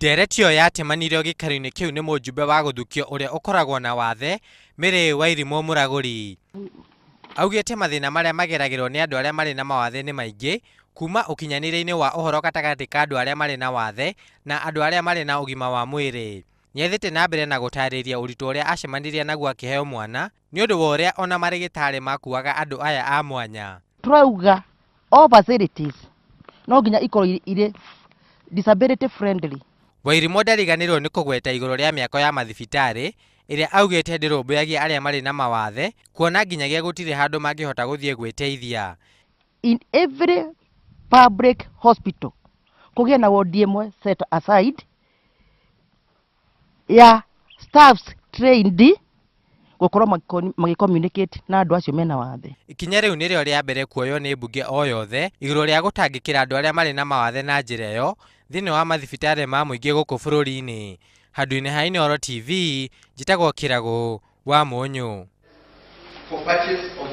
Ndereti ĩyo yatemanirio gĩikaro-inĩ kĩu nĩ mũjumbe wa gũthukio ũrĩa ũkoragwo na wathe Mary Wairimũ Mũragũri. Augĩte mathĩna marĩa mageragĩrwo nĩ andũ arĩa marĩ na mawathe nĩ maingĩ kuma ũkinyanĩria-inĩ wa ũhoro gatagatĩ ka andũ arĩa marĩ na wathe na andũ arĩa marĩ na ũgima wa mwĩrĩ. Nĩathiĩte na mbere na gũtarĩria ũritũ ũrĩa acemanirie naguo akĩheo mwana nĩ ũndũ wa ũrĩa ona marĩgĩtarĩ makuaga andũ aya a mwanya. Turauga all facilities no nginya ikorwo irĩ disability friendly. Wairimũ ndariganĩrwo nĩ kũgweta igũrũ rĩa mĩako ya mathibitarĩ ĩrĩa augĩte ndĩrũmbũyagia arĩa marĩ na mawathe kuona nginyagia gũtirĩ handũ mangĩhota gũthiĩ gwĩteithia. In every public hospital kũgĩe na wodi ĩmwe set aside ya staffs trained gũkorwo magĩ-communicate na andũ acio mena wathe. Ikinya rĩu nĩrĩo rĩa mbere kuoywo nĩ mbunge o yothe igũrũ rĩa gũtangĩkĩra andũ arĩa marĩ na mawathe na njĩra ĩyo thĩinĩ wa mathibitarĩ ma mũingĩ gũkũ bũrũri-inĩ. Handũ-inĩ ha Inooro TV, njĩtagwo Kĩragũ wa Mũnyũ. For purchase of